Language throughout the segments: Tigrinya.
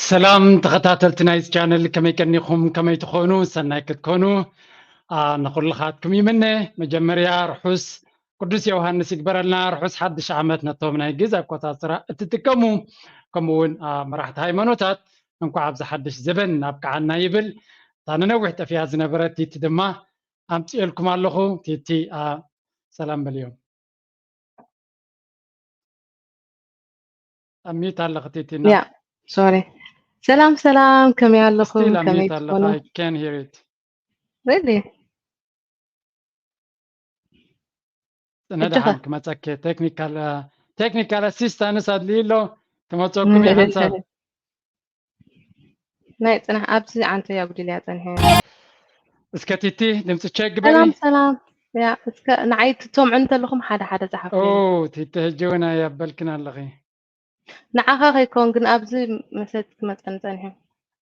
ሰላም ተኸታተልቲ ናይዚ ቻነል፣ ከመይ ቀኒኹም? ከመይ ትኾኑ? ሰናይ ክትኮኑ፣ አ፣ ንኹልኻትኩም ይምነ። መጀመርያ ርሑስ ቅዱስ ዮሃንስ ይግበረልና። ርሑስ ሓድሽ ዓመት ነቶም ናይ ግዜ ኣቆጻጽራ እትጥቀሙ፣ ከምኡ እውን፣ አ፣ መራሕቲ ሃይማኖታት እንኳዕ ኣብዚ ሓድሽ ዘበን ኣብቅዓና ይብል። እታ ንነዊሕ ጠፊኣ ዝነበረት ቲቲ ድማ ኣምጽኤልኩም ኣለኹ። ቲቲ፣ አ፣ ሰላም በልዮም። ኣብ ሚዩት ኣለኺ ቲቲ። ያ፣ ሶሪ። ሰላም ሰላም፣ ከመይ ኣለኹም? Still ኣብ ከመይ ሚዩት ኣለኺ። ትኾኑ? I can hear it። Really? ጽነ እጆኻ። ደሓን ክመጸኪ። ቴክኒካል፣ አ፣ ቴክኒካል ኣሲስታንስ ኣድልዩ ኣሎ። ክመጸኩም እዩ ሓንሳብ። ናይ ጽናሕ ኣብዚ ዓንተ እያ ጉዲል እያ ጸኒሐ። እስከ ቲቲ ድምፂ ቸክ ግበሪ። ሰላም ሰላም። ያ፣ እስከ ንዓይ ትሰምዑ እንተለኹም ሓደ ሓደ ጸሓፉ። ኦ፣ ቲቲ ሕጂ እውን ኣያበልክን ኣለኺ። ንዓኻ ከይኮን ግን ኣብዚ መሰት ክመጸኒ ጸኒሑ።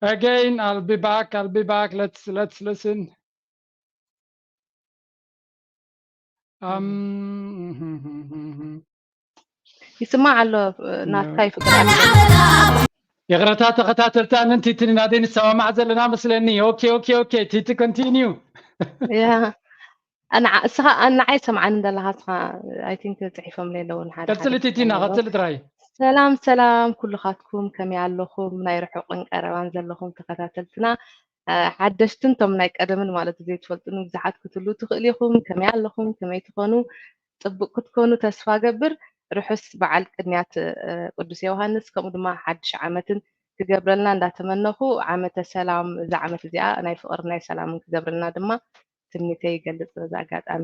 Again, I'll be back, I'll be back. Let's, let's listen. Um, ይስማዕ ኣሎ፣ ናትካ ይፍቅር ኣሎ። ይቕረታ ተኸታተልቲ፣ ኣነን ቲትን ናደይ ንሰማማዕ ዘለና መስለኒ። ኦኬ፣ ኦኬ፣ ኦኬ። ቲቲ፣ ኮንቲኒዩ። ያ። ኣንዓ-፣ እስኻ፣ ኣንዓይ ሰምዓኒ ዘለኻ እስኻ፣ I think ጽሒፎም ለይ ኣለዉ፣ ሓደ ቀጽሊ ሓደ ቲቲና፣ ኣለዉ። ቀጽሊ ጥራይ። ሰላም፣ ሰላም፣ ኩልኻትኩም ከመይ ኣለኹም? ናይ ርሑቕን ቀረባን ዘለኹም ተኸታተልትና፣ አ፣ ሓደሽትን ቶም ናይ ቀደምን ማለት ዘይትፈልጡኒ ብዙሓት ክትህሉ ትኽእሉ ኢኹም። ከመይ ኣለኹም? ከመይ ትኾኑ? ጽቡቕ ክትኮኑ ተስፋ ገብር። ርሑስ በዓል ቅንያት፣ እ፣ ቅዱስ ዮሃንስ፣ ከምኡ ድማ ሓድሽ ዓመትን ክገብረልና እንዳተመነኹ፣ ዓመተ ሰላም፣ እዛ ዓመት እዚኣ ናይ ፍቕርን ናይ ሰላምን ክገብረልና ድማ ትምኒተይ ይገልጽ በዚ ኣጋጣሚ።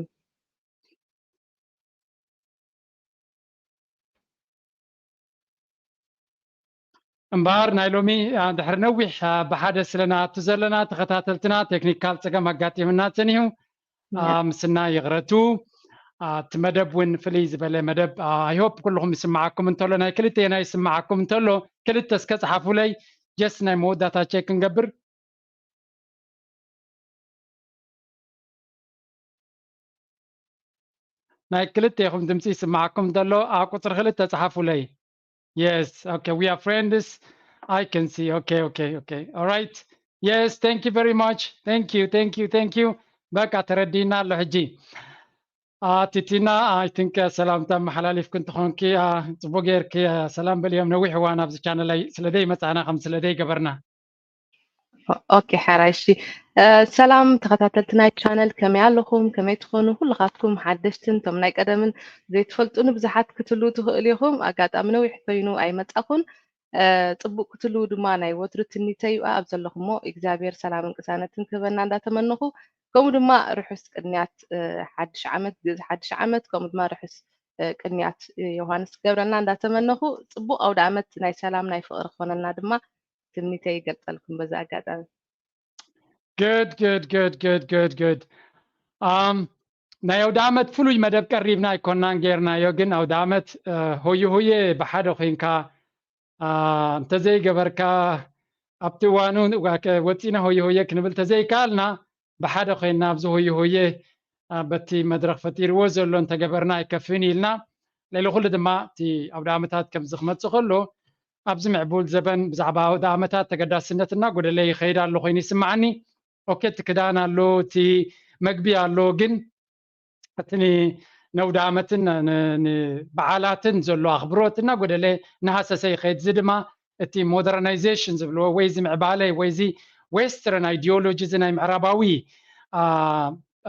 እምበኣር ናይ ሎሚ፣ አ፣ ድሕሪ ነዊሕ፣ አ፣ ብሓደ ስለ ንኣቱ ዘለና ተኸታተልትና ቴክኒካል ጸገም ኣጋጢሙና ጸኒሑ፣ አ፣ ያ። ምስና ይቕረቱ። አ፣ እቲ መደብ እውን ፍልይ ዝበለ መደብ፣ አ፣ I hope ኩልኹም ይስምዓኩም እንተሎ፣ ናይ ክልቴና ይስምዓኩም እንተሎ፣ ክልተ እስከ ጸሓፉለይ፣ ጀስት ናይ መወዳእታ ቸክ ክንገብር። ናይ ክልቴኹም ድምፂ ይስምዓኩም እንተሎ፣ ኣብ ቁፅሪ ክልተ ጸሓፉለይ። Yes, okay, we are friends. I can see. Okay, okay, okay. All right. Yes, thank you very much. Thank you, thank you, thank you. በቃ ተረዲና ኣሎ ሕጂ። አ፣ ቲቲና፣ I think ሰላምታ መሓላሊፍኩ እንትኾንኪ፣ አ፣ ጽቡቅ ጌርኪ፣ አ፣ ሰላም በልዮም። ነዊሕ እዋን ኣብዚ ቻነል ላይ ስለ ደይ መጻና፣ ከም ስለ ደይ ገበርና። ኦ-፣ ኦኬ፣ ሓራይ፣ እሺ። እ፣ ሰላም ተኸታተልቲ ናይ ቻነል፣ ከመይ ኣለኹም? ከመይ ትኾኑ? ኩልኻትኩም ሓደሽትን፣ እቶም ናይ ቀደምን ዘይትፈልጡኒ ብዙሓት ክትህልዉ ትኽእሉ ኢኹም። ኣጋጣሚ ነዊሕ ኮይኑ ኣይመጻኹን። እ፣ ጽቡቅ ክትህልዉ ድማ ናይ ወትሩ ትምኒተይ እዩ። ኣብ ዘለኹሞ እግዚኣብሔር ሰላምን ቅሳነትን ክህበና እንዳተመነኹ፣ ከምኡ ድማ ርሑስ ቅንያት፣ እ፣ ሓድሽ ዓመት፣ ግእዝ ሓድሽ ዓመት፣ ከምኡ ድማ ርሑስ፣ እ፣ ቅንያት፣ እ፣ ዮሃንስ ክገብረልና እንዳተመነኹ፣ ጽቡቅ ኣውደ ዓመት ናይ ሰላም ናይ ፍቅሪ ክኾነልና ድማ ትምኒተይ ይገልጸልኩም በዚ ኣጋጣሚ። Good, good, good, good, good, good. Um, ናይ ኣውደ ዓመት ፍሉይ መደብ ቀሪብና ኣይኮናን ጌርናዮ፣ ግን ኣውደ ዓመት፣ እ፣ ሆየ ሆየ ብሓደ ኮይንካ፣ አ፣ እንተዘይገበርካ፣ ኣብቲ እዋኑ ወ-፣ ከ-፣ ወፂና ሆየ ሆየ ክንብል ተዘይከኣልና፣ ብሓደ ኮይንና ኣብዚ ሆየ ሆየ፣ አ፣ በቲ መድረኽ ፈጢርዎ ዘሎ እንተገበርና ኣይከፍእን ኢልና፣ ልዕሊ ኩሉ ድማ እቲ ኣውደ ዓመታት ከምዚ ክመፅእ ከሎ፣ ኣብዚ ምዕቡል ዘበን ብዛዕባ ኣውደ ዓመታት ተገዳስነት እናጎደለ ይኸይድ ኣሎ ኮይኑ ይስምዓኒ። ኦኬ፣ እቲ ክዳን ኣሎ፣ እቲ መግቢ ኣሎ፣ ግን እቲ ን-፣ ነውደ ዓመትን ን-፣ ንበዓላትን ዘሎ ኣኽብሮት እናጎደለ እናሃሰሰ ይኸይድ። እዚ ድማ እቲ ሞደርናይዜሽን ዝብልዎ ወይ እዚ ምዕባለ ወይ እዚ ዌስተርን ኣይዲዮሎጂ፣ እዚ ናይ ምዕራባዊ፣ አ፣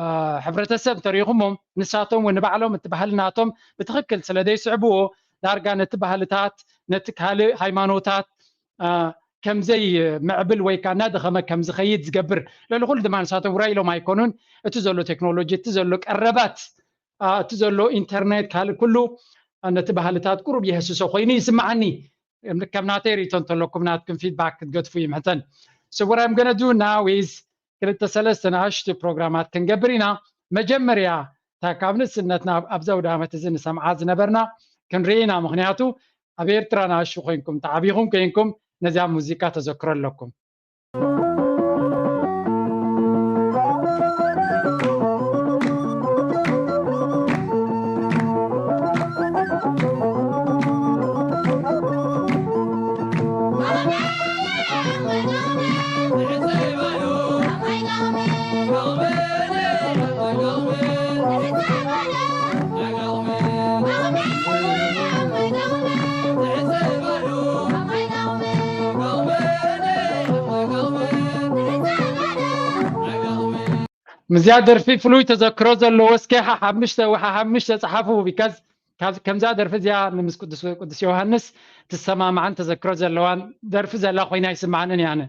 አ፣ ሕብረተሰብ እንተሪኢኹሞም፣ ንሳቶም እውን ንባዕሎም እቲ ባህሊ ናቶም ብትኽክል ስለ ዘይስዕብዎ፣ ዳርጋ ነቲ ባህልታት፣ ነቲ ካልእ ሃይማኖታት፣ አ፣ ከም ዘይምዕብል ወይ ከዓ እናደኸመ ከም ዝኸይድ ዝገብር፣ ልዕሊ ኩሉ ድማ ንሳቶም ውራይ ኢሎም ኣይኮኑን። እቲ ዘሎ ቴክኖሎጂ፣ እቲ ዘሎ ቀረባት፣ አ፣ እቲ ዘሎ ኢንተርኔት፣ ካልእ ኩሉ፣ አ፣ ነቲ ባህልታት ቁሩብ የህስሶ ኮይኑ ይስምዓኒ። ከም ናተይ ርእይቶ እንተለኩም፣ ናትኩም ፊድባክ ክትገድፉ ይምሕጸን። So what I'm gonna do now is ክልተ ሰለስተ ንኣሽቱ ፕሮግራማት ክንገብር ኢና። መጀመርያ፣ እታ ካብ ንእስነትና ኣብ፣ ኣብዚ ኣውደ ዓመት እዚ ንሰምዓ ዝነበርና ክንርኢ ኢና። ምኽንያቱ፣ ኣብ ኤርትራ ንኣሽቱ ኮይንኩም፣ ተዓቢኹም ኮይንኩም፣ ነዚኣ ሙዚቃ ተዘክሮ ኣለኩም። ምዚኣ ደርፊ ፍሉይ ተዘክሮ ዘለዎ እስከ ሓሓምሽተ ሓሓምሽተ ጸሓፉ። ቢካዝ ከምዛ ደርፊ እዚኣ ንምስ ቅዱስ ቅዱስ ዮሃንስ ትሰማማዕን ተዘክሮ ዘለዋን ደርፊ ዘላ ኮይና ይስምዓንን እያነ።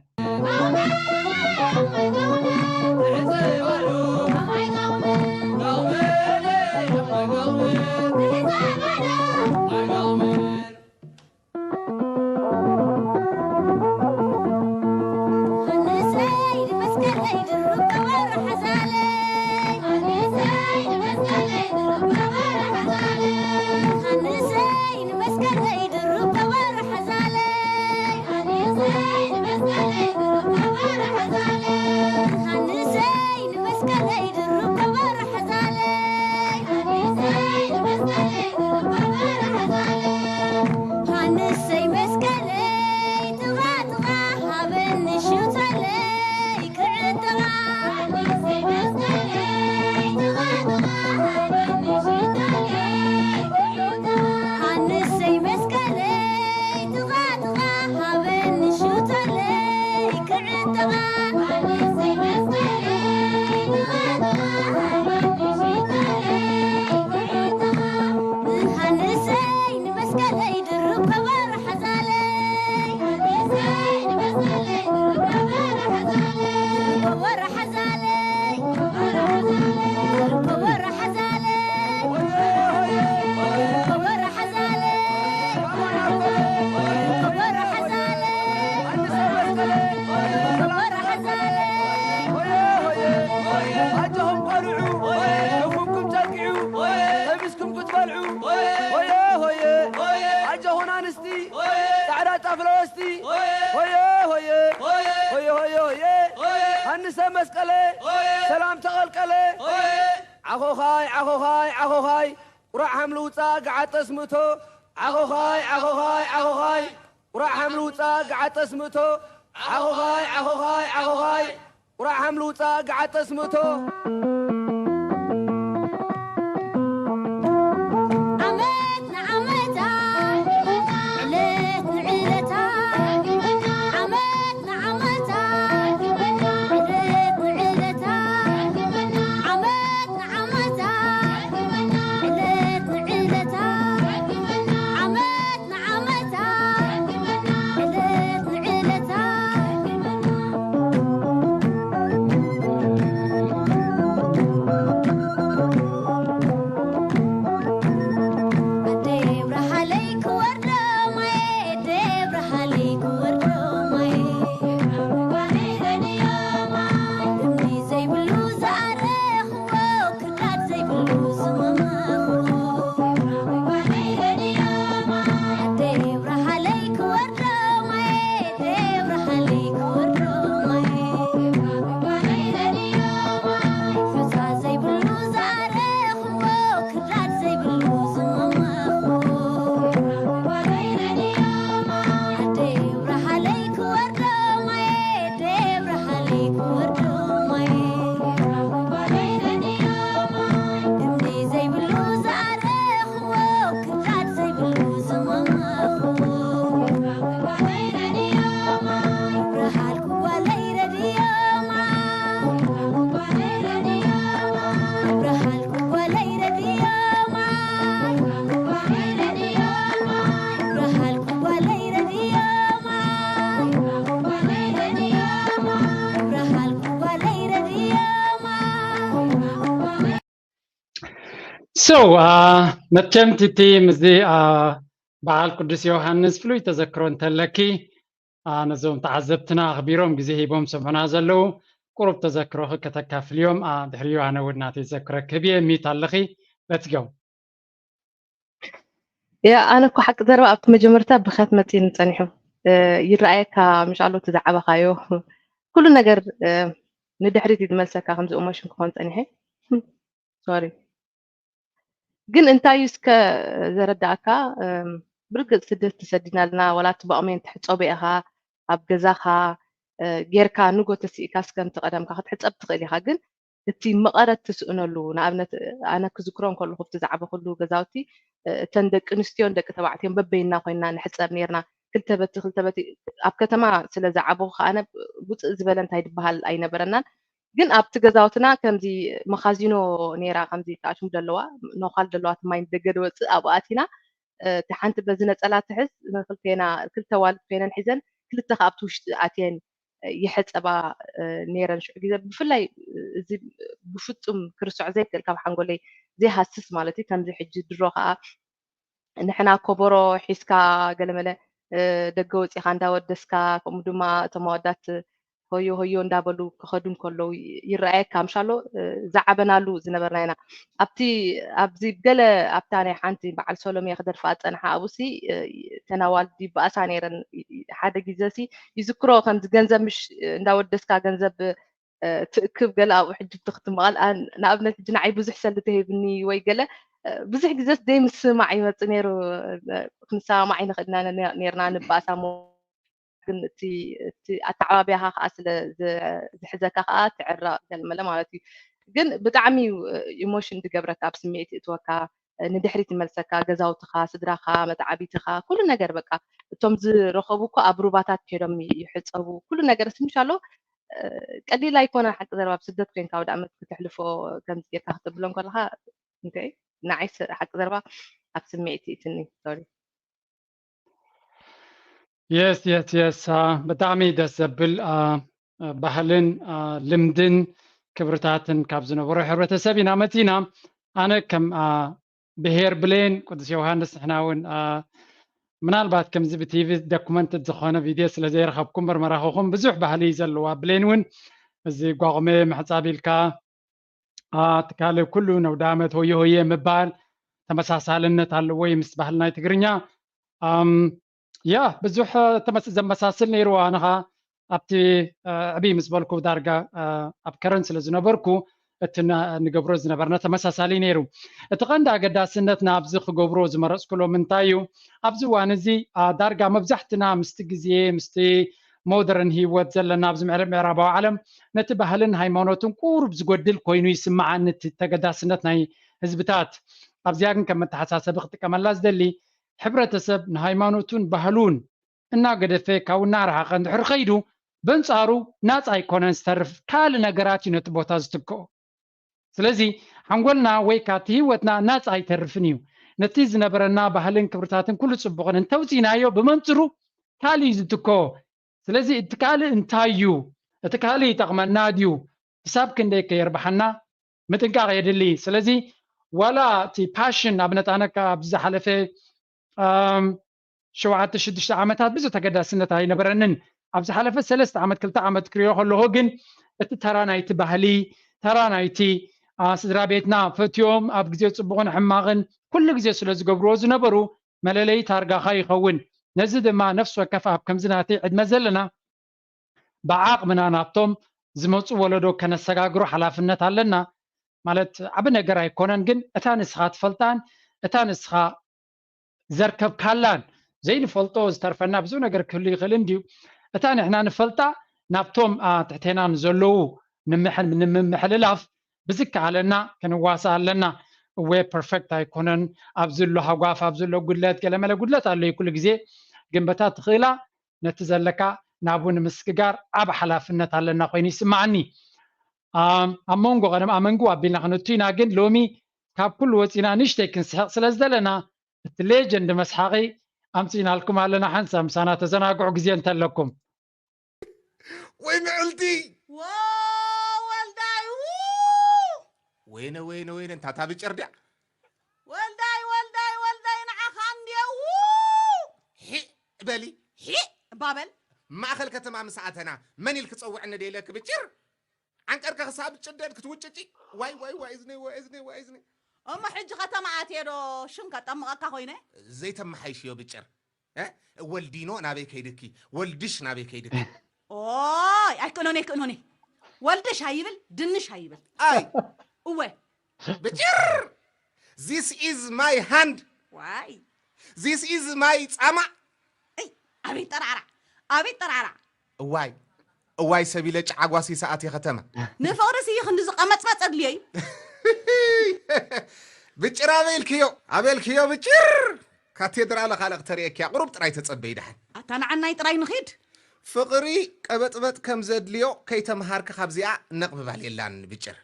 So መቸም ቲቲ ምስዚ በዓል ቅዱስ ዮሃንስ ፍሉይ ተዘክሮ እንተለኪ፣ ነዞም ተዓዘብትና ኣኽቢሮም ግዜ ሂቦም ሰምዑና ዘለዉ ቁሩብ ተዘክሮኺ ከተካፍልዮም። ድሕሪኡ ኣነ እውን ናተይ ተዘክሮ ክህብ እየ። ሚት ኣለኺ። Let's go። ያ ኣነ እኮ ሓቂ ዘረባ ኣብቲ መጀመርታ ብኸት መፂኒ ፀኒሑ። ይረኣየካ፣ ምሻሎ እቲ ዝዓበኻዮ ኩሉ ነገር ንድሕሪት እዩ ዝመልሰካ። ከምዚ ኢሞሽን ክኾን ፀኒሐ። ሶሪ። ግን እንታይ እዩ እስከ ዘረዳእካ? ብርግፅ ስደት ተሰዲና ኣለና። ዋላ እቲ ብቕሜን ትሕፀቦ ኢኻ፣ ኣብ ገዛኻ ጌርካ ንጎ ተስኢካ እስከ ከምቲ ቀደምካ ክትሕፀብ ትኽእል ኢኻ። ግን እቲ መቐረት ትስእነሉ፣ ንኣብነት ኣነ ክዝክሮ እንከለኹ ኣብቲ ዝዓበኹሉ ገዛውቲ እተን ደቂ ኣንስትዮን ደቂ ተባዕትዮን በበይና ኮይና ንሕፀብ ነርና። ክልተ በቲ ክልተ በቲ ኣብ ከተማ ስለ ዝዓበኹ ከኣ ውፅእ ዝበለ እንታይ ዝበሃል ኣይነበረናን። ግን ኣብቲ ገዛውትና ከምዚ መኻዚኖ ነይራ፣ ከምዚ ከኣሽሙ ዘለዋ፣ ነዃል ዘለዋ፣ እቲ ማይ ንደገ ዝወፅእ ኣብኡ ኣቲና፣ እ፣ እቲ ሓንቲ በዚ ነፀላ ትሕዝ፣ ንክልቴና፣ ክልተ ዋልድ ኮይነን ሒዘን፣ ክልተ ከኣ ኣብቲ ውሽጢ ኣትየን፣ እ፣ ይሕፀባ፣ እ፣ ነይረን። ሽዑ ግዜ ብፍላይ፣ እ፣ እዚ ብፍፁም ክርስዖ ዘይክእል፣ ካብ ሓንጎለይ ዘይሃስስ ማለት እዩ። ከምዚ ሕጂ ድሮ ከኣ ንሕና ኮቦሮ ሒዝካ ገለመለ፣ እ፣ ደገ ወፂኻ እንዳወደስካ፣ ከምኡ ድማ እቶም ኣወዳት ሆዮ ሆዮ እንዳበሉ ክኸዱ እንከለዉ ይ-፣ ይረኣየካ። ምሻሎ፣ እ፣ ዝዓበናሉ ዝነበርና ኢና። ኣብቲ፣ ኣብዚ ገለ ኣብታ ናይ ሓንቲ በዓል ሰሎሜ ክደርፋ ዝጸንሓ ኣብኡሲ፣ እ፣ እተን ኣዋልድ ይበኣሳ ነይረን። ይ-፣ ይ-፣ ሓደ ግዜሲ ይዝክሮ፣ ከምዚ ገንዘብ ምሽ እንዳወደስካ ገንዘብ፣ እ፣ ትእክብ ገለ ኣብኡ ሕጂ ትኽትምቓል። ኣን-፣ ንኣብነት ሕጂ ንዓይ ብዙሕ ሰልዲ ተሂብኒ ወይ ገለ፣ እ፣ ብዙሕ ግዜስ ዘይምስምማዕ ይመጽእ ነይሩ። እ፣ ክንሰማማዕ ኣይንኽእልና ነ-፣ ነይርና፣ ንበኣሳ እሞ ግን እቲ፣ እቲ ኣተዓባብያኻ ከኣ ስለ ዝ-፣ ዝሕዘካ ከኣ ትዕረቕ ገለመለ ማለት እዩ። ግን ብጣዕሚ እዩ ኢሞሽን ዝገብረካ፣ ኣብ ስምዒት ይእትወካ፣ ንድሕሪት ይመልሰካ፣ ገዛውትኻ፣ ስድራኻ፣ መተዓቢትኻ፣ ኩሉ ነገር በቃ። እቶም ዝረኸቡ እኮ ኣብ ሩባታት ከይዶም ይሕጸቡ፣ ኩሉ ነገር ስምሽ ኣሎ። ቀሊል ኣይኮነን ሓቂ ዘረባ፣ ኣብ ስደት ኮይንካ ኣውደ ዓመት ክተሕልፎ ከምዚ ጌርካ ክትብሎም ከለኻ፣ እንተ ንዓይ ስ-፣ ሓቂ ዘረባ ኣብ ስምዒት ይእትኒ። ሶሪ። የስ የስ የስ ብጣዕሚ ደስ ዘብል አ፣ አ፣ ባህልን አ፣ ልምድን ክብርታትን ካብ ዝነበሮ ሕብረተሰብ ኢና መፂና። ኣነ ከም አ፣ ብሄር ብሌን ቅዱስ ዮሃንስ ንሕና እውን አ፣ ምናልባት ከምዚ ብቲቪ ዶኩመንትድ ዝኾነ ቪድዮ ስለ ዘይረኸብኩ እምበር መራኸኹም ብዙሕ ባህሊ እዩ ዘለዋ። ብሌን እውን እዚ ጓቑመ ምሕፃብ ኢልካ አ፣ ትካል ኩሉ ነውደ ዓመት ሆየ ሆየ ምባል ተመሳሳልነት ኣለዎ እዩ ምስ ባህልና ናይ ትግርኛ። ኣም፣ ያ ብዙሕ ተመስ-፣ ዘመሳስል ነይሩ። ኣነ ኸዓ ኣብቲ አ፣ ዕብይ ምስ በልኩ ዳርጋ አ፣ ኣብ ከረን ስለ ዝነበርኩ እቲ ና-፣ ንገብሮ ዝነበርና ተመሳሳሊ ነይሩ። እቲ ቀንዲ ኣገዳስነት ናብዚ ክገብሮ ዝመረፅኩሎም እንታይ እዩ? ኣብዚ እዋን እዚ አ፣ ዳርጋ መብዛሕትና ምስቲ ግዜ ምስቲ ሞደርን ህይወት ዘለና ኣብዚ ምዕራብ ምዕራባዊ ዓለም ነቲ ባህልን ሃይማኖትን ቁሩብ ዝጎድል ኮይኑ ይስምዓኒ እቲ ተገዳስነት ናይ ህዝብታት። ኣብዚኣ ግን ከም መተሓሳሰቢ ክጥቀመላ ዝደሊ፣ ሕብረተሰብ ንሃይማኖቱን ባህሉን እናገደፈ ካብኡ እናረሓቐ እንድሕር ከይዱ በንጻሩ ናጻ ኣይኮነን ዝተርፍ፣ ካልእ ነገራት እዩ ነቲ ቦታ ዝትክኦ። ስለዚ ሓንጎልና ወይ ከዓ እቲ ህይወትና ናጻ ኣይተርፍን እዩ። ነቲ ዝነበረና ባህልን ክብርታትን ኩሉ ጽቡቕን እንተውፂናዮ ብመንፅሩ ካልእ እዩ ዝትክኦ። ስለዚ እቲ ካልእ እንታይ እዩ? እቲ ካልእ ይጠቕመና ድዩ? ክሳብ ክንደይ ከየርብሓና ምጥንቃቕ የድሊ። ስለዚ ዋላ እቲ ፓሽን ኣብነት ኣነ ካብ ዝሓለፈ ኣም፣ ሸውዓተ ሽዱሽተ ዓመታት ብዙሕ ተገዳስነት ኣይነበረንን። ኣብ ዝሓለፈ ሰለስተ ዓመት ክልተ ዓመት ክሪኦ ከለኹ ግን እቲ ተራ ናይቲ ባህሊ ተራ ናይቲ አ፣ ስድራ ቤትና ፈትዮም ኣብ ግዜ ጽቡቕን ሕማቕን ኩሉ ግዜ ስለ ዝገብርዎ ዝነበሩ መለለዪ ታርጋኻ ይኸውን። ነዚ ድማ ነፍሲ ወከፍ ኣብ ከምዚ ናተይ ዕድመ ዘለና ብዓቕምና ናብቶም ዝመፁ ወለዶ ከነሰጋግሮ ሓላፍነት ኣለና። ማለት ዓቢ ነገር ኣይኮነን፣ ግን እታ ንስኻ ትፈልጣን እታ ንስኻ ዘርከብካላን ዘይንፈልጦ ዝተርፈና ብዙሕ ነገር ክህሉ ይኽእል እንድዩ። እታ ንሕና ንፈልጣ ናብቶም አ፣ ትሕቴና ንዘለዉ ንምሕ-፣ ንምምሕልላፍ ብዝከኣለና ክንዋሳእ ኣለና። እወ ፐርፌክት ኣይኮነን፣ ኣብ ዝሎ ሃጓፍ ኣብ ዝሎ ጉድለት ገለመለ ጉድለት ኣሎ እዩ ኩሉ ግዜ፣ ግን በታ ትኽእላ ነቲ ዘለካ ናብኡ ንምስግጋር ዓብ ሓላፍነት ኣለና ኮይኑ ይስምዓኒ። ኣም፣ ኣብ መንጎ ቀደም ኣመንግው ኣቢልና ክንእቱ ኢና፣ ግን ሎሚ ካብ ኩሉ ወፂና ንእሽተይ ክንስሕቕ ስለ ዝደለና እቲ ሌጀንድ መስሓቒ ኣምፂእናልኩም ኣለና። ሓንሳብ ምሳና ተዘናግዑ ግዜ እንተለኩም። ወይ ምዕልቲ ዎ ወልዳይ ው ወይነ ወይነ ወይነ እንታታ ብጭር ድያ ወልዳይ ወልዳይ ወልዳይ ንዓኻ እንድየ ው ሒ በሊ ሒ ባበል ማእኸል ከተማ ምስ ኣተና መን ኢል ክፀውዕኒ ደይለክ ብጭር ዓንቀርካ ክሳብ ጭደድ ክትውጭጪ ዋይ ዋይ ዋይ እዝነይ ዋይ እዝነይ ዋይ እዝነይ እሞ ሕጂ ከተማ ኣትየ ዶ ሽም ከጠምቐካ ኮይነ ዘይተመሓይሽዮ ብጭር እ? ወልዲኖ ናበይ ከይድኪ ወልድሽ ናበይ ከይድኪ ኦይ ኣይክእሎን ኣይክእሎን ወልድሽ ኣይብል ድንሽ ኣይብል ኣይ እወ ብጭር this is my hand ዋይ this is my ፃማ እይ ኣቤት ጠራዕራዕ ኣቤት ጠራዕራዕ እዋይ እዋይ ሰቢለ ጫዓጓሲ ሰኣት የኸተመ ንፍቕሪ ስዩ ክንዲ ዝቐመፅመፅ ኣድልዮ እዩ ብጭር ኣበልክዮ ኣበልክዮ ብጭር ካቴድራለ ካልእ ክተርእየኪያ ቁሩብ ጥራይ ተጸበይ ድሓን ኣታ ንዓናይ ጥራይ ንኺድ ፍቕሪ ቀበጥበጥ ከም ዘድልዮ ከይተምሃርኪ ካብዚኣ ነቕብባል የላን ብጭር።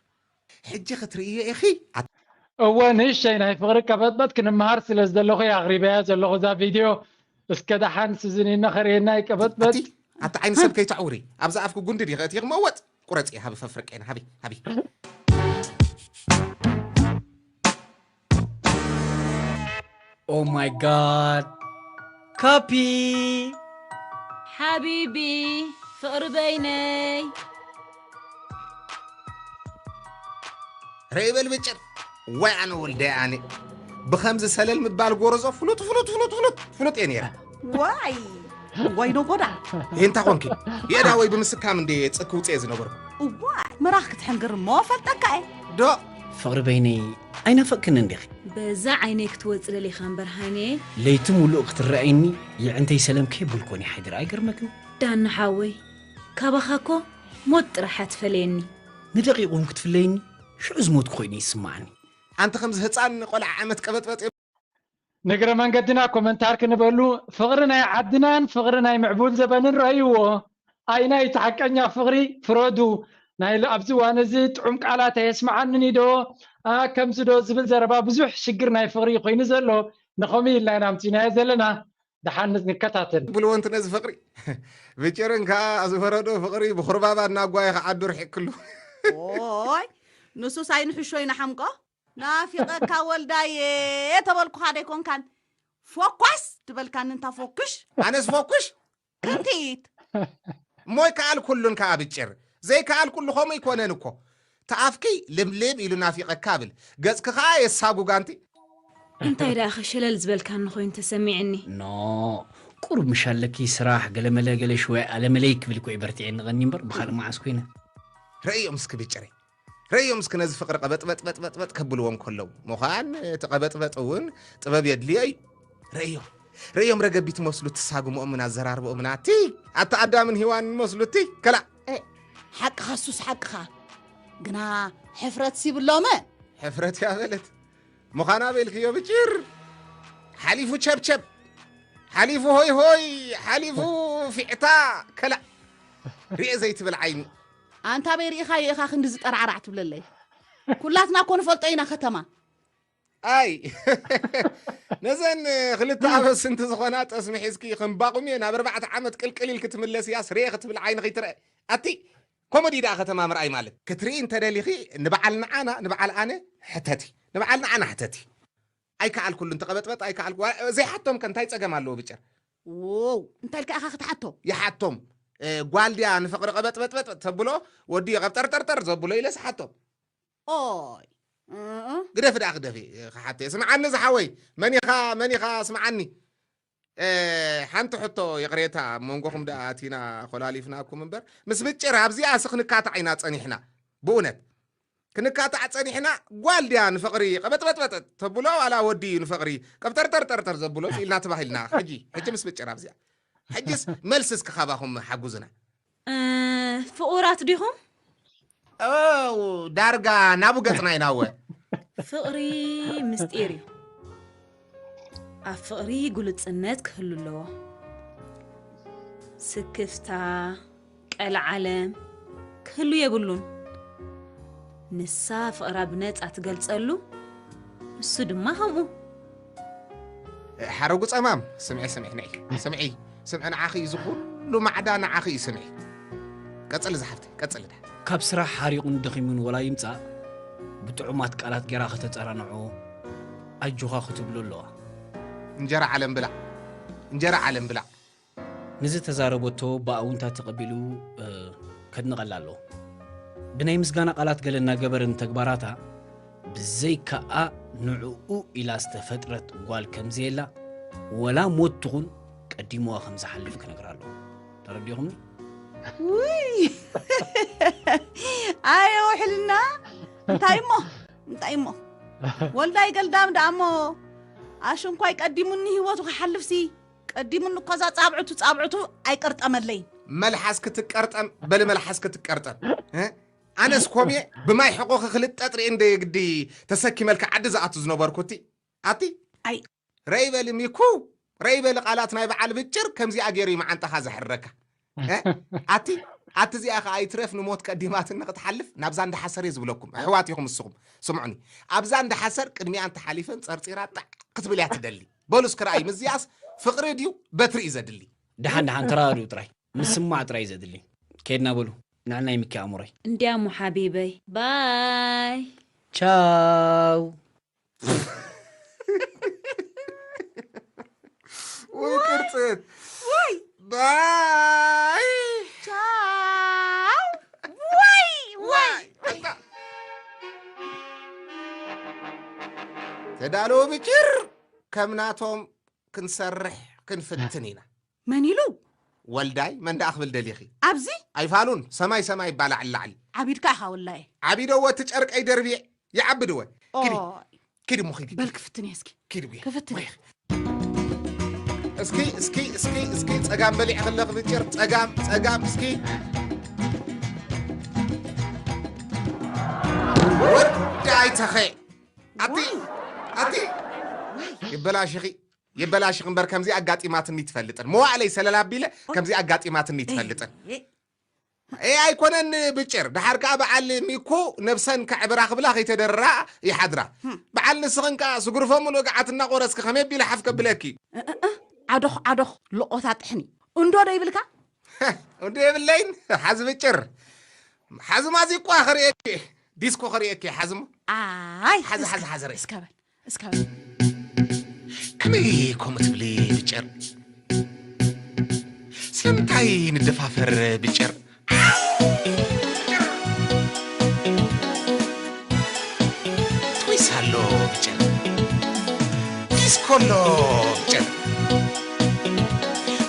ሕጂ ክትርእዮ ኢኺ። ኣት- እወ፣ ንእሽተይ ናይ ፍቕሪ ቀበጥበጥ ክንመሃር ስለ ዝደለኹ እየ ኣቕሪበያ ዘለኹ እዛ ቪድዮ። እስከ ደሓን ስዝኒና ከርእየና እዩ ቀበጥበጥ። ኣቲ ኣቲ ዓይኒ ሰብ ከይተዕውሪ። ኣብዛ ኣፍኪ ጉንዲ ዲኸ እቲ ክመወጥ? ቁረጺ፣ ሃቢ ፈፍርቄን፣ ሃቢ፣ ሃቢ። Oh my god. ካፒ። ሓቢቢ፣ ፍቕሪ በይነይ። ረይ በል ብጭር። ወይ ኣነ ወልደይ ኣነ። ብኸምዚ ሰለል ምባል ጎረዞ ፍሉጥ፣ ፍሉጥ፣ ፍሉጥ፣ ፍሉጥ፣ ፍሉጥ እየ ነይረ። ዋይ፣ ዋይ ነጎዳ። ይህንታ ኾንኪ። የዳ ወይ ብምስካም እንደ ጽክ ውፅኤ ዝነበርኩ። እዋይ፣ ምራኽ ክትሕንግር እሞ ፈልጠካ እየ። ዶ? ፍቕሪ በይነይ ኣይናፈቅክን እንዲኺ? በዛ ዓይነይ ክትወጽእ ደሊኻ እምበር ሃኔ። ለይቲ ሙሉእ ክትረኣይኒ የዕንተይ ሰለም ከይብልኮን ይሓድር ኣይገርመክን? ዳኒ ሓወይ፣ ካባኻ እኮ ሞት ጥራሕ ኣትፈለየኒ። ንደቂቕ እውን ክትፍለይኒ ሽዑ ዝሞትኩ ኮይኑ ይስማዓኒ። ኣንቲ ከምዚ ህፃን ቆልዓ ዓመት ቀበጥበጥ ንግረ መንገድና ኮመንታር ክንበሉ ፍቕሪ ናይ ዓድናን ፍቕሪ ናይ ምዕቡል ዘበንን ረእይዎ። ኣይናይ እቲ ሓቀኛ ፍቕሪ ፍረዱ። ናይ ኣብዚ እዋን እዚ ጥዑም ቃላት ኣየስምዓንን ዶ? ኣ፣ ከምዚ ዶ ዝብል ዘረባ ብዙሕ ሽግር ናይ ፍቕሪ ኮይኑ ዘሎ። ንኸምኡ ኢልና ኢና ኣምፂናዮ ዘለና። ደሓን ንከታተል። ብልዎ እንት ነዚ ፍቕሪ ብጭርን ከዓ ዝፈረዶ ፍቕሪ ብኹርባባ እናጓየ ክዓዱ ርሒቅክሉ። ኦይ ንሱስ ኣይንሕሾ ይንሓምቆ። ናፊቐካ ወልዳየ ተበልኩኻ ደይኮንካን ፎኳስ ትበልካኒ እንታ ፎኩሽ። ኣነስ ፎኩሽ ከምቲት እሞይ ከኣል ኩሉን ከኣ ብጭር ዘይከኣል ኩሉ ከምኡ ይኮነን እኮ ተኣፍኪ ልምልም ኢሉ ናፊቐካ ብል ገጽኪ ከኣ የሳጉጋንቲ እንታይ ደኣ ኸሸለል ዝበልካኒ ኮይኑ ተሰሚዕኒ። ኖ ቁሩብ ምሽ ኣለኪ ስራሕ ገለመለ ገለ ሽወ ኣለመለይ ክብል እኮ እዩ በርቲዐ ንቐኒ እምበር ብኻልእ መዓስ ኮይነ። ረእዮም እስኪ ብጭረይ ረእዮም እስኪ ነዚ ፍቕሪ ቀበጥበጥበጥበጥበጥ ከብልዎ እንከለዉ ምዃን እቲ ቀበጥበጥ እውን ጥበብ የድልዮ እዩ። ረእዮም ረእዮም ረገቢት መስሉ ትሳግምኦምን ኣዘራርብኦምን ኣቲ ኣቲ ኣዳምን ሂዋንን መስሉ እቲ ከላ ሓቅኻ ሱስ ሓቅኻ ግና ሕፍረት ሲብሎመ ሕፍረት እያ በለት ምዃና በልክዮ ብጭር ሓሊፉ ቸብቸብ ሓሊፉ ሆይ ሆይ ሓሊፉ ፊዕታ ከላ ርኤ ዘይትብል ዓይኒ ኣንታ በይ ርኢኻዮ ኢኻ ክንዲ ዝጠራዕራዕ ትብለለይ ኩላትና እኮ ንፈልጦ ኢና ከተማ ኣይ ነዘን ክልተ ኣበስንቲ ዝኾና ጠስሚ ሒዝኪ ከም ባቑም እየ ናብ ኣርባዕተ ዓመት ቅልቅል ኢልኪ ትምለስያስ ርኤ ክትብል ዓይኒ ከይትርአ ኣቲ ኮመዲ ደኣ ከተማ ምርኣይ ማለት ክትርኢ እንተደሊኺ ንበዓል ንዓና ንበዓል ኣነ ሕተቲ ንበዓል ንዓና ሕተቲ ኣይከኣልኩሉን ተቐበጥበጥ ኣይከኣልኩ ዘይሓቶም ከ እንታይ ጸገም ኣለዎ ብጭር ዎው እንታይ ኢልካ ኢኻ ክትሓቶ ይሓቶም ጓል ድያ ንፍቕሪ ቀበጥበጥበጥ ተብሎ ወዲ ቀብጠርጠርጠር ዘብሎ ኢለ ስሓቶም ኦይ ግደፊ ደኣ ክደፊ ክሓተየ ስምዓኒ ዝሓወይ መኒኻ መኒኻ ስምዓኒ ሓንቲ ሕቶ ይቕሬታ ኣብ መንጎኹም ደኣ ኣቲና ኮላሊፍናኩም እምበር ምስ ብጭር ኣብዚኣ ስኽንካታዕ ኢና ጸኒሕና ብእውነት ክንካታዕ ጸኒሕና ጓል ድያ ንፍቕሪ ቀበጥበጥበጥ ተብሎ ዋላ ወዲ እዩ ንፍቕሪ ቀብጠርጠርጠርጠር ዘብሎ ኢልና ተባሂልና ሕጂ ሕጂ ምስ ብጭር ኣብዚኣ ሕጅስ መልሲ እስኪ ካባኹም ሓጉዝና። ፍቑራት ዲኹም? ዳርጋ ናቡ ገጽና ኢናወ። ፍቕሪ ምስጢር እዩ። ኣብ ፍቕሪ ግሉጽነት ክህሉ ኣለዎ። ስክፍታ፣ ቀልዓለም ክህሉ የብሉን። ንሳ ፍቕራ ብነጻ ትገልጸሉ፣ ንሱ ድማ ከምኡ። ሓረጉ ጸማም ስምዒ ስምዒ ነይ ስምዒ ስምዒ ንዓኺ እዩ ዝኹሉ ማዕዳ ንዓኺ እዩ ስምዒ ቀጽሊ ዝሓፍተይ ቀጽሊ ዳ ካብ ስራሕ ሓሪቑን ደኺሙን ወላ ይምጻእ ብጥዑማት ቃላት ጌራ ከተጸናንዖ ኣጆኻ ክትብሎ ኣለዋ እንጀራ ዓለም ብላዕ እንጀራ ዓለም ብላዕ ንዝተዛረበቶ ብኣውንታ ተቐቢሉ ከድንቐላ ኣለዎ። ብናይ ምስጋና ቃላት ገለ እናገበረ ንተግባራታ ብዘይካኣ ንዕኡ ኢላ ዝተፈጥረት ጓል ከምዘየላ ወላ ሞት ትኹን ቀዲምዋ ከምዝሓልፍ ክነግራ ኣለዎ። ተረዲኹምኒ? ውይ ኣየ ውሕልና እንታይ እሞ እንታይ እሞ ወልዳይ ገልዳም ደኣ እሞ ኣሽንኳይ ቀዲሙኒ ህይወቱ ክሓልፍሲ ቀዲሙኒ እኮ እዛ ጻብዕቱ ጻብዕቱ ኣይቀርጠመለይን። መልሓስ ክትቀርጠም በሊ መልሓስ ክትቀርጠም እ? ኣነስ ኮምየ ብማይ ሕቆኺ ክልጠጥ ርኢ እንደ የግዲ ተሰኪመልካ ዓዲ ዝኣቱ ዝነበርኩ እቲ ኣቲ ኣይ። ረይ በሊ ሚኩ ረይ በሊ ቃላት ናይ በዓል ብጭር ከምዚኣ ገይሩ እዩ መዓንጣኻ ዘሕርረካ እ? ኣቲ ኣቲ እዚኣ ከኣ ኣይትረፍ ንሞት ቀዲማትኒ ክትሓልፍ ናብዛ እንዳሓሰር እየ ዝብለኩም። ኣሕዋት ኢኹም እስኹም። ስምዑኒ። ኣብዛ እንዳሓሰር ቅድሚኣ እንተሓሊፈን ጸርጺራ ጣዕ ክትብል እያ ትደሊ። በሉ እስኪ ረኣዩ። ምስዚኣስ ፍቕሪ ድዩ በትሪ እዩ ዘድሊ? ደሓን ደሓን ተራዳድኡ ጥራይ። ምስማዕ ጥራይ እዩ ዘድሊ። ከይድና በሉ። ንዕናይ ምኪ ኣእምሮይ። እንዲያሞ ሓቢበይ። ባይ። ቻው። ወይ ቅርጽት። ወይ። ባይ። ቻው። ወይ፣ ወይ። ዋይ፣ ኣታ። ተዳለዉ ብጭር፣ ከም ናቶም ክንሰርሕ ክንፍትን ኢና። መን ኢሉ? ወልዳይ፣ መን ደኣ ክብል ደሊኺ? ኣብዚ? ኣይፋሉን፣ ሰማይ ሰማይ ይባላዕ ላዕሊ። ዓቢድካ ኢኻ ወላየ። ዓቢደዎ እቲ ጨርቀይ ደርቢየ፣ ይዓብድወ። ኪዲ፣ ኦይ። ኪዲ እሞ ኪዲ፣ በል ኪዲ። ክፍትን እየ እስኪ። ኪዲ እየ። ክፍትን። ወይ። እስኪ፣ እስኪ፣ እስኪ፣ እስኪ፣ ጸጋም በሊዕ ከለኺ ብጭር፣ ጸጋም፣ ጸጋም፣ እስኪ። ወዳይ ተኸ። ኣቲ፣ ኣቲ። ይበላሽኺ፣ ይበላሽኺ እምበር ከምዚ ኣጋጢማትኒ ትፈልጥን። መዋእለይ ሰለል ኣቢለ ከምዚ ኣጋጢማትኒ ትፈልጥን። ኤ፣ ኣይኮነን ብጭር። ደሓር ከኣ በዓል ሚኩ ነብሰን ከዕብራ ክብላ ከይተደርራ ይሓድራ። በዓል ንስኽን ከኣ ስጉርፎ ምሉእ ገዓት እናቖረስኪ ከመይ ኣቢለ ሓፍ ከብለኪ? እ፣ እ፣ እ፣ ዓዶኽ፣ ዓዶኽ፣ ሎቖታ ጥሕኒ። እንዶ ዶ ይብልካ? እንዶ የብለይን፣ ሓዚ ብጭር። ሓዚ ማዚቋ ከርእየኪ፣ ዲስኮ ከርእየኪ፣ ሓዚ እሞ። ኣይ፣ ሓዚ፣ እስከ፣ ሓዚ፣ ሓዚ ርእይ። እስከ በል፣ እስከ በል። ከመይ ከምኡ ትብሊ ብጭር? ስለምንታይ ንደፋፈር ብጭር? ትዊስ ኣሎ ብጭር። ዲስኮ ኣሎ ብጭር።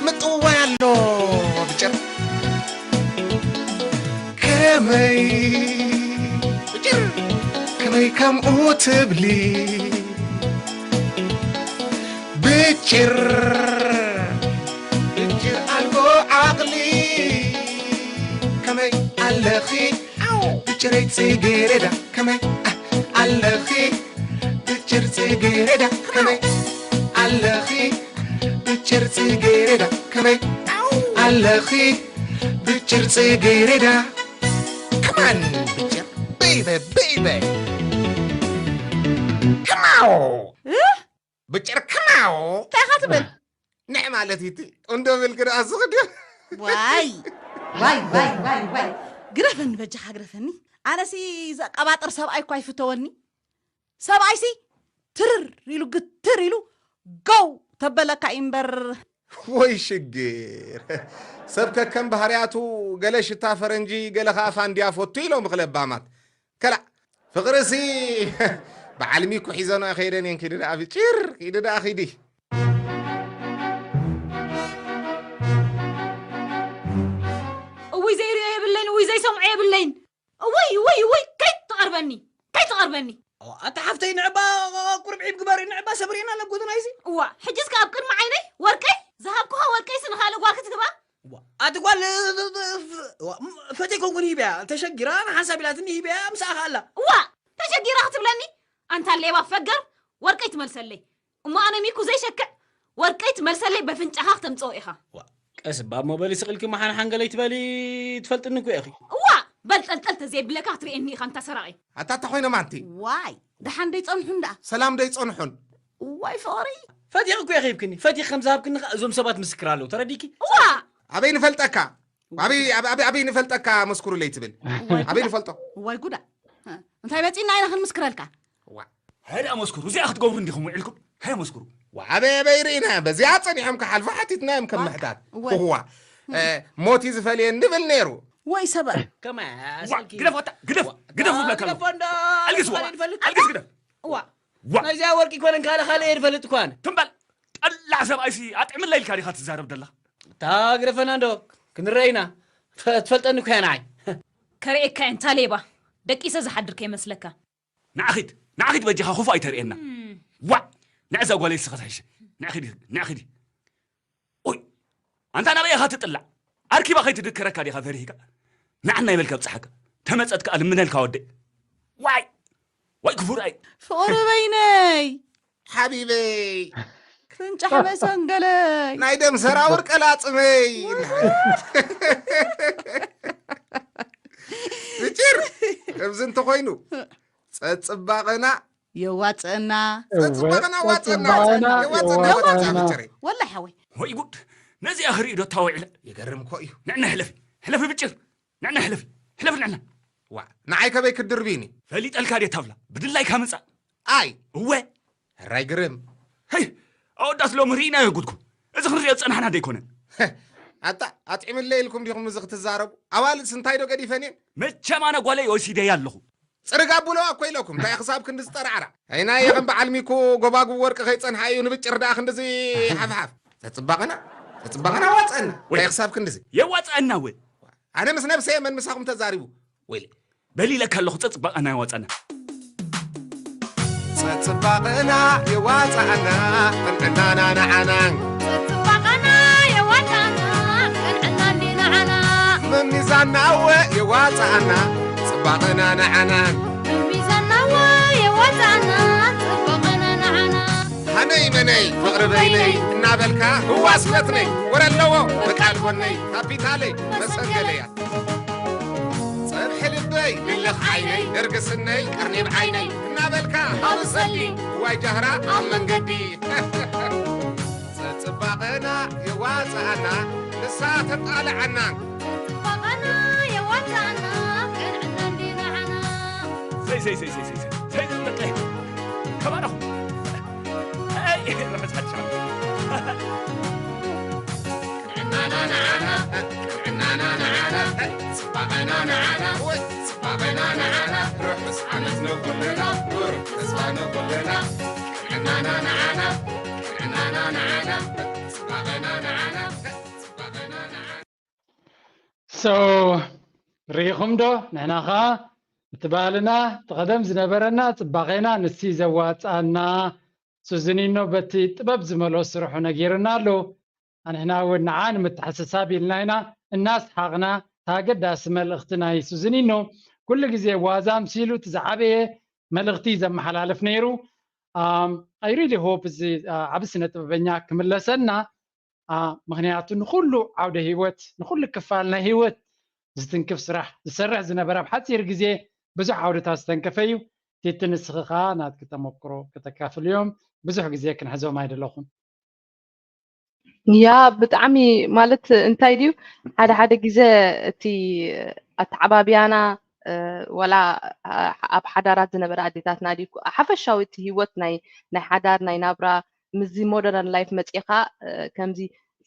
ምጥዋይ ኣሎ ብጭር። ከመይ ብጭር፣ ከመይ ከምኡ ትብሊ? ብጭር፣ ብጭር ኣልቦ ዓቕሊ። ከመይ ኣለኺ? ኣው። ብጭረይ ጽጌረዳ፣ ከመይ፣ ኣ፣ ኣለኺ? ብጭር ጽጌረዳ፣ ከመይ ኣለኺ? ብጭር ጽጌረዳ፣ ከመይ ኣለኺ? ብጭር ጽጌረዳ። Come on, ብጭር፣ baby, baby. Come on. እ? ብጭር፣ come on. እንታይ ኢኻ ትብል? ንዕ ማለት እዩ እቲ እንዶ ብል ግዳ ዝኽድ። ዋይ፣ ዋይ፣ ዋይ፣ ዋይ፣ ዋይ። ግረፈኒ በጃኻ ግረፈኒ። ኣነሲ ዘቀባጥር ሰብኣይ እኳ ይፍተወኒ። ሰብኣይሲ ትርር ኢሉ ግትር ኢሉ ጎው ተበለካ እዩ እምበር። ወይ ሽግር። ሰብ ከከም ባህርያቱ፣ ገለ ሽታ ፈረንጂ፣ ገለ ኸኣ ፋንድያ ፈቱ ኢሎም እኽለባማት። ከላእ ፍቕርሲ በዓል ሚኩ ሒዘኖ ከይደን እየን። ኪዲ ደኣ ብጭር፣ ኪዲ ደኣ ኪዲ። እውይ ዘይርእዮ የብለይን፣ እውይ ዘይሰምዖ የብለይን። እውይ፣ እውይ፣ እውይ፣ ከይትቐርበኒ፣ ከይትቐርበኒ። ኣታ ሓፍተይ ንዕባ ቁርብዒብ ግበሪ፣ ንዕባ ሰብሪና ለጉድና ይሲ። እዋ፣ ሕጅስ ከ ኣብ ቅድሚ ዓይነይ ወርቀይ፣ ዝሃብኩኻ ወርቀይስ ንኻልእ ጓል ክትህባ? እዋ፣ ኣቲ ጓል፣ እዋ፣ ፈተይ ኮንኩን ሂብያ፣ ተሸጊራ ንሓንሳብ ኢላትኒ ሂብያ፣ ምሳኻ ኣላ። እዋ፣ ተሸጊራ ክትብለኒ? ኣንታ ሌባ ፈገር፣ ወርቀይ ትመልሰለይ። እሞ ኣነ ሚኩ ዘይሸክዕ፣ ወርቀይ ትመልሰለይ በፍንጫኻ ክተምጽኦ ኢኻ። ዋ፣ ቀስ እባ እሞ በሊ ስቕ ኢልኪ መሓንሓን ገለ ኣይትበሊ፣ ትፈልጥኒ እኮ ኢኺ። እዋ፣ በል ጠልጠል ተዘይብለካ ክትርእየኒ ኢኻ ኣንታ ሰራቒ። ኣታ እንታይ ኮይኖም ኣንቲ? ዋይ፣ ደሓን ደይጸንሑን ደኣ? ሰላም ደይጸንሑን? ዋይ ፍቕሪ። ፈቲኺ እኮ ኢኺ ሂብክኒ፣ ፈቲኺ ከም ዝሃብክኒ ከኣ እዞም ሰባት ምስክር ኣለዉ፣ ተረዲእኪ? እዋ! ኣበይ ንፈልጠካ? ኣበይ፣ ኣበ-፣ ኣበ-፣ ኣበይ ንፈልጠካ መስክሩለይ ትብል? ዋይ ኣበይ ጉዳ። ንፈልጦ? ዋይ ጉዳ። እ፣ እንታይ መጺእና ኢና ክንምስክረልካ? ዋ። ሃይ ደኣ መስክሩ፣ እዚኣ ክትገብሩ እንዲኹም ውዒልኩም? ሃይ መስክሩ። ዋ፣ ኣበይ፣ ኣበይ ርኢና? በዚኣ ጸኒሖም ክሓልፉ ሓቲትናዮም ከም ዋክ፣ ምሕታት። ወይ። እዋ። እ፣ ሞት እዩ ዝፈልየን ንብል ነይሩ። ወይ ሰበ። ከመይ ዋ፣ ኣሰልኪ። ግደፎ ኣታ፣ ግደፍ፣ ዋ፣ ግደፍ ዝብለካ ኣለኹ። ግደፎ እንዶ፣ ኣልግስ፣ ዋ። ካልእ ንፈልጥ። ኣልግስ ግደፍ። ዋ። ዋ። ናይዚኣ ወርቂ ኮነን ካልእ ካልእ እየ ዝፈልጥ እኳ ኣነ። ትም በል። ጠላዕ ሰብኣይሲ ኣጥዕምለይ ኢልካ ዲኻ ትዛረብ ዘለኻ? እታ ግደፈና እንዶ፣ ክንረአ ኢና። ፈ-፣ ትፈልጠኒ እኮ እያ ንዓይ። ከርእየካ እየ፣ እንታ ሌባ። ደቂሰ ዝሓድር ከይመስለካ። ንዓ ኺድ፣ ንዓ ኺድ በጃኻ ክፉእ ኣይተርእየና። እም። ዋዕ! ንዕዛ ጓለይ እስኻ ትሕሽ። ንዓ ኺድ፣ ንዓ ኺድ። ኦይ! ኣንታ ናበይ ኢኻ ትጥላዕ? ኣርኪባ ከይትድከረካ ዲኻ ፈሪህካ? ንዓና ይበልካ ብጽሓካ። ተመጸት ከኣ ልምነልካ ወደይ። ዋይ! ዋይ ክፉእ ርኣይ! ፍቕሪ በይነይ! ሓቢበይ! ክንጫሕ መሰንገለይ። ናይ ደም ሰራውር ቀላጽመይ። ብጭር፣ ከምዚ እንተኾይኑ ጸጽባቐና የዋፅእና። ጸጽባቐና ዋጸና። ጸጽባቐና የዋጸና። የዋጸና። ብጭር። ወላ ሓወይ ወይ ጉድ! ነዚኣ ክርኢ ዶ ታወዒለ? ይገርም እኮ እዩ። ንዕና ሕለፊ፣ ሕለፊ ብጭር፣ ንዕና ሕለፊ፣ ሕለፊ ንዕና። ዋ፣ ንዓይ ከበይ ክድርብኒ? ፈሊጠልካ ድየ ታብላ? ብድላይካ ምጻእ። ኣይ እወ ሕራይ ግርም። ሄይ፣ ኣወዳት ሎሚ ርኢናዮ ጉድኩም። እዚ ክንሪኦ ዝጸናሕና ደይኮነን። ኣታ ኣጥዕምለ ኢልኩም ዲኹም እዚ ክትዛረቡ? ኣዋልድስ እንታይ ዶ ገዲፈን እየን? መቸም ኣነ ጓለይ ወሲደያ ኣለኹ። ጽርግ ኣብልዋ እኮ ኢለኩም እንታይ ክሳብ ክንዲ ዝጠራዕራ? ኣይናየ ከም በዓል ሚኩ ጎባጉብ ወርቂ ከይጸንሓ እዩ ንብጭር ደኣ ክንድዚ ሓፍሓፍ። ተጽባቐና ተጽባቐና ዋጸና ወይ። እንታይ ክሳብ ክንድዚ? የዋጽኣና ወ ኣነ ምስ ነብሰ የመን ምሳኹም ተዛሪቡ ወይለ። በሊለካ ኣለኹ ጸጽባቐና የዋጽኣና። ጸጽባቐና የዋጽኣና ቅንዕናና ንዓና። ጽባቐና የዋጣና ቅንዕና እንዲ ንዓና መሚዛናወ የዋጽኣና ጽባቐና ንዓና። ሚዛናዋ የዋጣና ጽባቐና ንዓና ሃነይ መነይ ፍቕሪ በይነይ እናበልካ ህዋስ ፈትነይ ወረ ኣለዎ በቃል ጎነይ ካፒታለይ መሰንገለያ ጸብሒ ልበይ ልልኽ ዓይነይ ደርግስነይ ቀርኔብ ዓይነይ እናበልካ ሃብሰሊ ዋይ ጃህራ ኣብ መንገዲ ጸጽባቐና የዋጽኣና ንሳ ተጣልዓና ጽባቐና የዋጣና ቅንዕና እንዲ ንዓና ሰይ ሰይ ሰይ ሰይ ሰይ ሰይ ሰይ ዘምለጠ ከባዳኹ። ኣይ ርሑስ ሓድሽ ዓመት። ቅንዕናና ንዓና ቅንዕናና ንዓና ጽባቐና ንዓና ወይ ጽባቐና ንዓና ርሑስ ዓመት ንኹልና ብሩህ ተስፋ ንኹልና ቅንዕናና ንዓና ቅንዕናና ንዓና ጽባቐና ንዓና ጽባቐና ንዓና so ርኢኹም ዶ? ንሕና ኸዓ እቲ ባህልና እቲ ቐደም ዝነበረና ጽባቐና ንሲ ዘዋጽኣና ሱዝኒኖ በቲ ጥበብ ዝመልኦ ስርሑ ነጊርና ኣሎ። ኣንሕና እውን ንዓ ንምትሕስሳብ ኢልና ኢና እናስሓቕና እታ ኣገዳሲ መልእኽቲ ናይ ሱዝኒኖ ኩሉ ግዜ ዋዛ ምሲሉ እቲ ዝዓበየ መልእኽቲ ዘመሓላልፍ ነይሩ። I really hope እዚ ዓቢ ስነ ጥበበኛ ክምለሰና ምኽንያቱ ንኹሉ ዓውደ ህይወት ንኹሉ ክፋል ናይ ህይወት ዝትንክፍ ስራሕ ዝሰርሕ ዝነበረ ኣብ ሓፂር ግዜ ብዙሕ ዓውድታት ዝተንከፈ እዩ። ቲቲ ንስኺ ከዓ ናትኪ ተመክሮ ከተካፍልዮም ብዙሕ ግዜ ክንሕዞም ኣይደለኹን። ያ ብጣዕሚ ማለት እንታይ ድዩ ሓደ ሓደ ግዜ እቲ ኣተዓባብያና ወላ ኣብ ሓዳራት ዝነበረ ኣዴታትና ድዩ ሓፈሻዊ እቲ ህይወት ናይ ናይ ሓዳር ናይ ናብራ ምስዚ modern life መፂኻ ከምዚ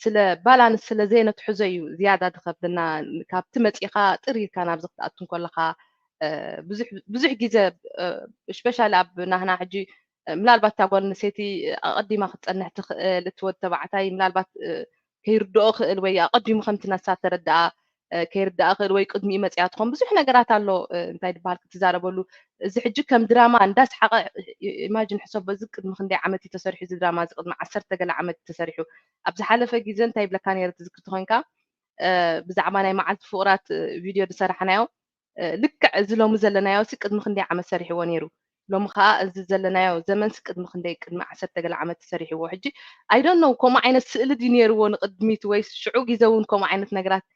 ስለ balance ስለ ዘየነትሕዞ እዩ ዝያዳ ዝኸብደና ካብቲ መፂኻ ጥር ኢልካ ናብዚ ክትኣቱ እንከለኻ ብዙሕ ብዙሕ ግዜ especially ኣብ ናህና ሕጂ ምናልባት እታ ጓል ኣንስተይቲ ኣቐዲማ ክትፀንሕ ትኽእል እቲ ወዲ ተባዕታይ ምናልባት ከይርድኦ ክእል ወይ ኣቐዲሙ ከምቲ ነሳ ተረድኣ ከይርዳእ ክእል ወይ ቅድሚኡ መፅያ ትኾን ብዙሕ ነገራት ኣሎ እንታይ ዝበሃል ክትዛረበሉ እዚ ሕጂ ከም ድራማ እንዳስሓቐ imagine ሕሰቦ እዚ ቅድሚ ክንደይ ዓመት እዩ ተሰሪሑ እዚ ድራማ እዚ ቅድሚ ዓሰርተ ገለ ዓመት እዩ ተሰሪሑ ኣብ ዝሓለፈ ግዜ እንታይ ይብለካ ነይረ ትዝክር ተኾይንካ ብዛዕባ ናይ መዓልቲ ፍቑራት ቪድዮ ዝሰራሕናዮ ልክዕ እዚ ሎሚ ዘለናዮ ሲ ቅድሚ ክንደይ ዓመት ሰሪሕዎ ነይሩ ሎሚ ከዓ እዚ ዘለናዮ ዘመንስ ቅድሚ ክንደይ ቅድሚ ዓሰርተ ገለ ዓመት ተሰሪሕዎ ሕጂ I don't know ከምኡ ዓይነት ስእሊ ድዩ ነይርዎ ንቅድሚት ወይስ ሽዑ ግዜ እውን ከምኡ ዓይነት ነገራት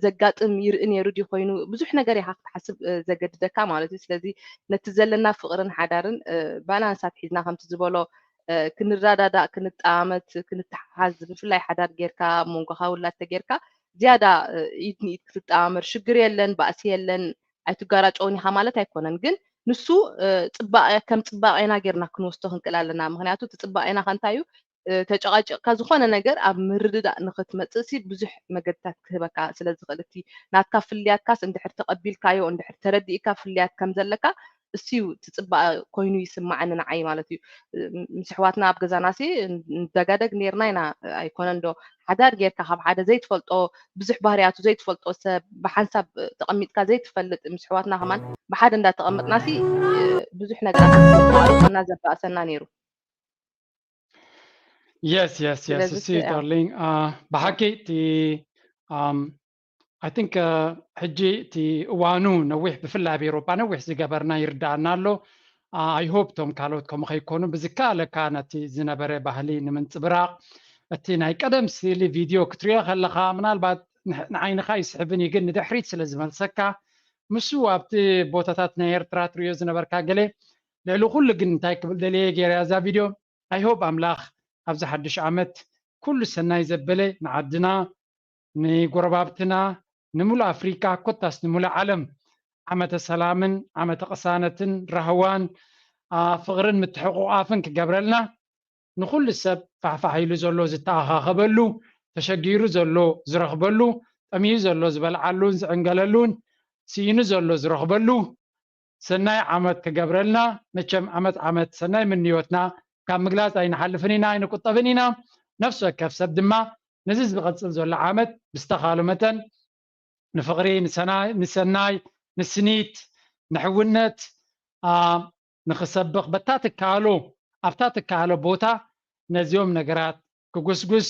ዘጋጥም ይርኢ ነይሩ ድዩ ኮይኑ ብዙሕ ነገር ኢኻ ክትሓስብ ዘገድደካ ማለት እዩ ስለዚ ነቲ ዘለና ፍቅርን ሓዳርን balance ኣትሒዝና ከምቲ ዝበሎ ክንረዳዳእ ክንጠማመት ክንተሓሓዝ ብፍላይ ሓዳር ጌርካ ኣብ መንጎኻ ውላድ ተጌርካ ዝያዳ ኢድ ንኢድ ክትጠማመር ሽግር የለን ባእሲ የለን ኣይትጋራጨውን ኢኻ ማለት ኣይኮነን ግን ንሱ ፅባቐ ከም ፅባቐና ጌርና ክንወስዶ ክንክእል ኣለና ምክንያቱ እቲ ፅባቐና ከ እንታይ እዩ ተጨቃጭቅካ ዝኾነ ነገር ኣብ ምርድዳእ ንክትመፅእ ሲ ብዙሕ መገድታት ክህበካ ስለ ዝኽእል እቲ ናትካ ፍልያትካስ እንድሕር ተቐቢልካዮ እንድሕር ተረዲእካ ፍልያት ከም ዘለካ እሱ እዩ ትፅባቐ ኮይኑ ይስማዓኒ ንዓይ ማለት እዩ ምስ ኣሕዋትና ኣብ ገዛና ሲ ንደጋደግ ነርና ኢና ኣይኮነን ዶ ሓዳር ጌርካ ካብ ሓደ ዘይትፈልጦ ብዙሕ ባህርያቱ ዘይትፈልጦ ሰብ ብሓንሳብ ተቐሚጥካ ዘይትፈልጥ ምስ ኣሕዋትና ከማን ብሓደ እንዳተቐመጥና ሲ ብዙሕ ነገራት ዘባእሰና ነይሩ Yes, yes, yes. ስለዚ See, darling. Uh, ብሓቂ እቲ um, I think uh, ሕጂ እቲ እዋኑ ነዊሕ ብፍላይ ኣብ ኤሮፓ ነዊሕ ዝገበርና ይርዳኣና ኣሎ። I hope እቶም ካልኦት ከምኡ ከይኮኑ ብዝከኣለካ ነቲ ዝነበረ ባህሊ ንምንፅብራቕ እቲ ናይ ቀደም ስእሊ ቪድዮ ክትሪኦ ከለኻ ምናልባት ንዓይንኻ ይስሕብን እዩ ግን ንድሕሪት ስለ ዝመልሰካ ምስ ኣብቲ ቦታታት ናይ ኤርትራ ትሪኦ ዝነበርካ ገለ ልዕሊ ኩሉ ግን እንታይ ክብል ደልየ ገይረ እዛ ቪድዮ I hope ኣምላኽ ኣብዚ ሓድሽ ዓመት ኩሉ ሰናይ ዘበለ ንዓድና ንጎረባብትና ንሙሉእ ኣፍሪቃ ኮታስ ንሙሉእ ዓለም ዓመተ ሰላምን ዓመተ ቅሳነትን ራህዋን ፍቕርን ምትሕቑቓፍን ክገብረልና ንኹሉ ሰብ ፋሕፋሕ ኢሉ ዘሎ ዝተኣኻኸበሉ ተሸጊሩ ዘሎ ዝረኽበሉ ጠምዩ ዘሎ ዝበልዓሉን ዝዕንገለሉን ስኢኑ ዘሎ ዝረኽበሉ ሰናይ ዓመት ክገብረልና መቸም ዓመት ዓመት ሰናይ ምንዮትና ካብ ምግላፅ ኣይንሓልፍን ኢና ኣይንቁጠብን ኢና ነፍሲ ወከፍ ሰብ ድማ ነዚ ዝቐፅል ዘሎ ዓመት ብዝተኻሉ መጠን ንፍቕሪ ንሰናይ ንስኒት ንሕውነት ንክሰብኽ በታ ትከኣሎ ኣብታ ትከኣሎ ቦታ ነዚኦም ነገራት ክጉስጉስ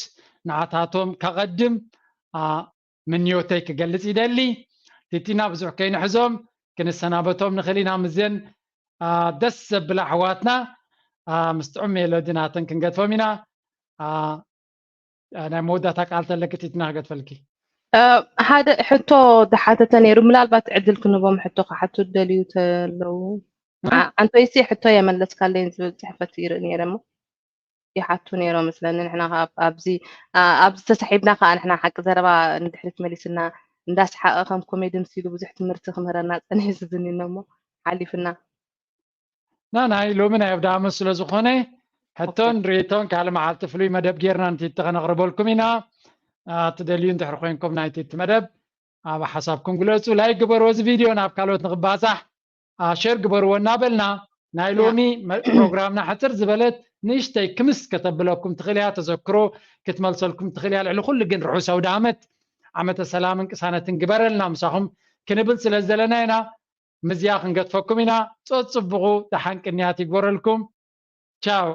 ንዓታቶም ከቐድም ምንዮተይ ክገልፅ ይደሊ። ቲቲና ብዙሕ ከይንሕዞም ክንሰናበቶም ንኽእል ኢና። ምዘን ደስ ዘብላ ኣሕዋትና ምስ ጥዑም ሜሎዲ ናተን ክንገድፎም ኢና። ናይ መወዳእታ ቃል ተለኪ ቲቲና ክገድፈልኪ። ሓደ ሕቶ ዝሓተተ ነይሩ፣ ምናልባት ዕድል ክንቦም ሕቶ ክሓቱ ደልዩ ተለዉ። ዓንቶይሲ ሕቶ የመለስካለይን ዝብል ፅሕፈት ይርኢ ነይረ እሞ ይሓቱ ነይሮም መስለኒ። ንሕና ኣብዚ ኣብዚ ተሳሒብና ከዓ ንሕና ሓቂ ዘረባ ንድሕሪት መሊስና እንዳስሓቐ ከም ኮሜዲ ምሲሉ ብዙሕ ትምህርቲ ክምህረና ፀኒሑ ዝዝኒኖ እሞ ሓሊፍና። ናይ ሎሚ ናይ ኣብዳኣመት ስለ ዝኾነ ሕቶን ሬቶን ካልእ መዓልቲ ፍሉይ መደብ ጌርና ንቲቲ ከነቕርበልኩም ኢና። ትደልዩ እንድሕር ኮይንኩም ናይ ቲቲ መደብ ኣብ ሓሳብኩም ግለፁ። ላይክ ግበርዎ እዚ ቪድዮ ናብ ካልኦት ንክባፃሕ ሸር ግበርዎ እናበልና ናይ ሎሚ ፕሮግራምና ሕፅር ዝበለት ንእሽተይ ክምስ ከተብለኩም ትኽእል እያ። ተዘክሮ ክትመልሰልኩም ትኽእል እያ። ልዕሊ ኩሉ ግን ርሑስ ኣውደ ዓመት ዓመተ ሰላምን ቅሳነትን ግበረልና ምሳኹም ክንብል ስለ ዘለና ኢና። ምዝያ ክንገድፈኩም ኢና። ጸጽብቑ ደሓን ቅንያት ይግበረልኩም። ቻው።